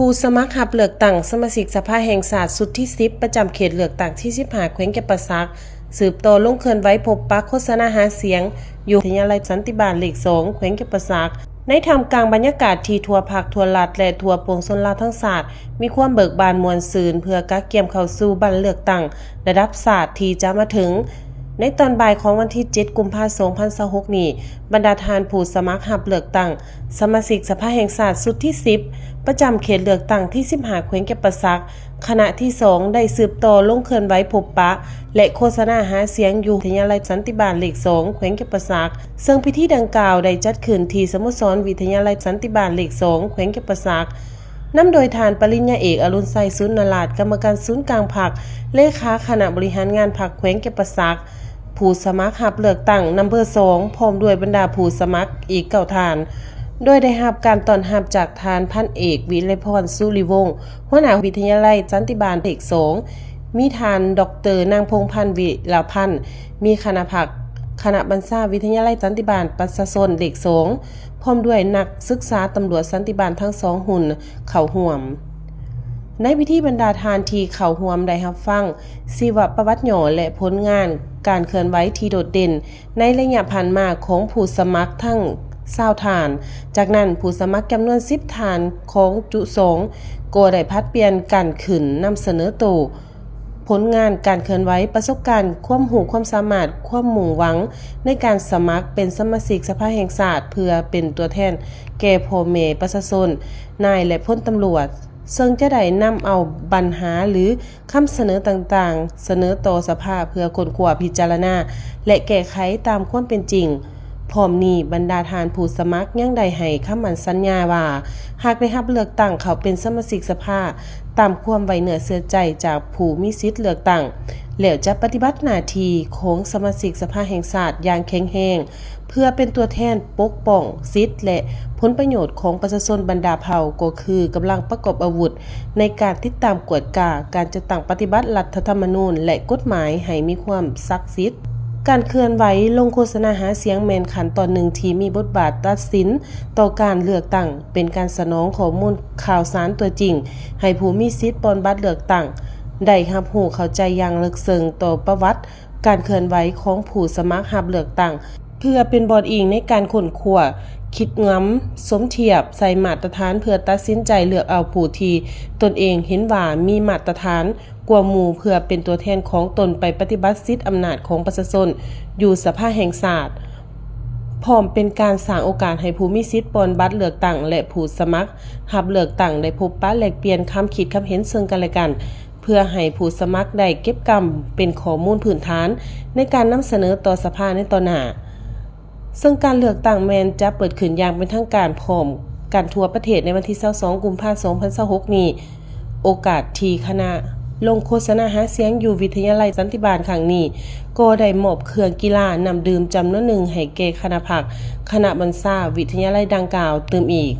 ຜູ້ສະໝັກຮັບເລືອກຕັ້ງສະມາຊິກສະພາແຫ່ງຊາດຊຸດທີສິບ ປະຈຳເຂດເລືອກຕັ້ງທີສິບຫ້າ ແຂວງຈຳປາສັກ ສືບຕໍ່ລົງເຄື່ອນໄຫວພົບປະໂຄສະນາຫາສຽງຢູ່ວິທະຍາໄລສັນຕິບານເລກສອງ ແຂວງຈຳປາສັກ ໃນທ່າມກາງບັນຍາກາດທີ່ທົ່ວພັກທົ່ວລັດ ແລະ ທົ່ວປວງຊົນລາວທັງຊາດ ມີຄວາມເບີກບານມ່ວນຊື່ນ ເພື່ອກະກຽມເຂົ້າສູ່ບັ້ນເລືອກຕັ້ງລະດັບຊາດທີ່ຈະມາເຖິງ. ໃນຕອນບ່າຍຂອງວັນທີເຈັດ ກຸມພາ ສອງພັນຊາວຫົກນີ້, ບັນດາທ່ານຜູ້ສະໝັກຮັບເລືອກຕັ້ງ ສະມາຊິກສະພາແຫ່ງຊາດຊຸດທີສິບ ປະຈຳເຂດເລືອກຕັ້ງທີສິບຫ້າ ແຂວງຈຳປາສັກ ຄະນະທີສອງ ໄດ້ສືບຕໍ່ລົງເຄື່ອນໄຫວພົບປະ ແລະ ໂຄສະນາຫາສຽງຢູ່ວິທະຍາໄລສັນຕິບານເລກສອງ ແຂວງຈຳປາສັກ, ເຊິ່ງພິທີດັ່ງກ່າວໄດ້ຈັດຂຶ້ນທີ່ສະໂມສອນວິທະຍາໄລສັນຕິບານເລກສອງ ແຂວງຈຳປາສັກ. ນຳໂດຍທ່ານປະລິນຍາເອກ ອະລຸນໄຊ ສຸນນະລາດ ກຳມະການສູນກາງພັກ, ເລຂາຄະນະບໍລິຫານງານພັກແຂວງຈຳປາສັກ, ຜູ້ສະໝັກຮັບເລືອກຕັ້ງນຳເບີສອງ ພ້ອມດ້ວຍບັນດາຜູ້ສະໝັກອີກເກົ້າທ່ານ, ໂດຍໄດ້ຮັບການຕ້ອນຮັບຈາກທ່ານພັນເອກ ວິໄລພອນ ສຸລິວົງ ຫົວໜ້າວິທະຍາໄລສັນຕິບານເລກສອງ, ມີທ່ານ ດອກເຕີ ນາງ ພົງພັນ ວິລະພັນ ມີຄະນະພັກ ຄະນະບັນຊາວິທະຍາໄລສັນຕິບານປະຊາຊົນເລກສອງ ພ້ອມດ້ວຍນັກສຶກສາຕຳຫຼວດສັນຕິບານທັງສອງຮຸ່ນເຂົ້າຮ່ວມ. ໃນພິທີ, ບັນດາທ່ານທີ່ເຂົ້າຮ່ວມໄດ້ຮັບຟັງຊີວະປະຫວັດຫຍໍ້ ແລະ ຜົນງານການເຄື່ອນໄຫວທີ່ໂດດເດັ່ນໃນໄລຍະຜ່ານມາຂອງຜູ້ສະໝັກທັງຊາວທ່ານ. ຈາກນັ້ນ, ຜູ້ສະໝັກຈຳນວນສິບທ່ານຂອງຈຸສອງ ກໍໄດ້ຜັດປ່ຽນກັນຂຶ້ນນຳສະເໜີໂຕ ຜົນງານການເຄື່ອນໄຫວ, ປະສົບການ, ຄວາມຮູ້ຄວາມສາມາດ, ຄວາມມຸ່ງຫວັງໃນການສະໝັກເປັນສະມາຊິກສະພາແຫ່ງຊາດ ເພື່ອເປັນຕົວແທນແກ່ພໍ່ແມ່ປະຊາຊົນ, ນາຍ ແລະ ພົນຕຳຫຼວດ, ເຊິ່ງຈະໄດ້ນຳເອົາບັນຫາ ຫຼື ຄຳສະເໜີຕ່າງໆ ສະເໜີຕໍ່ສະພາເພື່ອຄົ້ນຄວ້າ, ພິຈາລະນາ ແລະ ແກ້ໄຂຕາມຄວາມເປັນຈິງ. ພ້ອມນີ້, ບັນດາທ່ານຜູ້ສະໝັກຍັງໄດ້ໃຫ້ຄຳໝັ້ນສັນຍາວ່າ ຫາກໄດ້ຮັບເລືອກຕັ້ງເຂົ້າເປັນສະມາຊິກສະພາຕາມຄວາມໄວ້ເນື້ອເຊື່ອໃຈຈາກຜູ້ມີສິດເລືອກຕັ້ງແລ້ວ, ຈະປະຕິບັດໜ້າທີ່ຂອງສະມາຊິກສະພາແຫ່ງຊາດຢ່າງແຂງແຮງ ເພື່ອເປັນຕົວແທນປົກປ້ອງສິດ ແລະ ຜົນປະໂຫຍດຂອງປະຊາຊົນບັນດາເຜົ່າ, ກໍຄືກຳລັງປະກອບອາວຸດໃນການຕິດຕາມກວດກາການຈັດຕັ້ງປະຕິບັດລັດຖະທຳມະນູນ ແລະ ກົດໝາຍໃຫ້ມີຄວາມສັກສິດ. ການເຄື່ອນໄຫວລົງໂຄສະນາຫາສຽງແມ່ນຂັ້ນຕອນໜຶ່ງທີ່ມີບົດບາດຕັດສິນຕໍ່ການເລືອກຕັ້ງ, ເປັນການສະໜອງຂໍ້ມູນຂ່າວສານຕົວຈິງໃຫ້ຜູ້ມີສິດປ່ອນບັດເລືອກຕັ້ງໄດ້ຮັບຮູ້ເຂົ້າໃຈຢ່າງເລິກເຊິ່ງຕໍ່ປະຫວັດການເຄື່ອນໄຫວຂອງຜູ້ສະໝັກຮັບເລືອກຕັ້ງ, ເພື່ອເປັນບ່ອນອີງໃນການຄົ້ນຄວ້າ, ຄິດງຳ, ສົມທຽບໃສ່ມາດຕະຖານ ເພື່ອຕັດສິນໃຈເລືອກເອົາຜູ້ທີ່ຕົນເອງເຫັນວ່າມີມາດຕະຖານ ກວ່າໝູ່ ເພື່ອເປັນຕົວແທນຂອງຕົນໄປປະຕິບັດສິດອຳນາດຂອງປະຊາຊົນຢູ່ສະພາແຫ່ງຊາດ, ພ້ອມເປັນການສ້າງໂອກາດໃຫ້ຜູ້ມີສິດປ່ອນບັດເລືອກຕັ້ງ ແລະ ຜູ້ສະໝັກຮັບເລືອກຕັ້ງໄດ້ພົບປະແລກປ່ຽນຄຳຄິດຄຳເຫັນເຊິ່ງກັນແລະກັນ, ເພື່ອໃຫ້ຜູ້ສະໝັກໄດ້ເກັບກຳເປັນຂໍ້ມູນພື້ນຖານໃນການນຳສະເໜີຕໍ່ສະພາໃນຕໍ່ໜ້າ. ເຊິ່ງການເລືອກຕັ້ງແມ່ນຈະເປີດຂຶ້ນຢ່າງເປັນທາງການພ້ອມກັນທົ່ວປະເທດໃນວັນທີຊາວສອງ ກຸມພາ ສອງພັນຊາວຫົກນີ້. ໂອກາດທີ່ຄະນະລົງໂຄສະນາຫາສຽງຢູ່ວິທະຍາໄລສັນຕິບານຄັ້ງນີ້ ກໍໄດ້ມອບເຄື່ອງກິລາ, ນ້ຳດື່ມຈຳນວນໜຶ່ງໃຫ້ແກ່ຄະນະພັກ, ຄະນະບັນຊາວິທະຍາໄລດັ່ງກ່າວຕື່ມອີກ.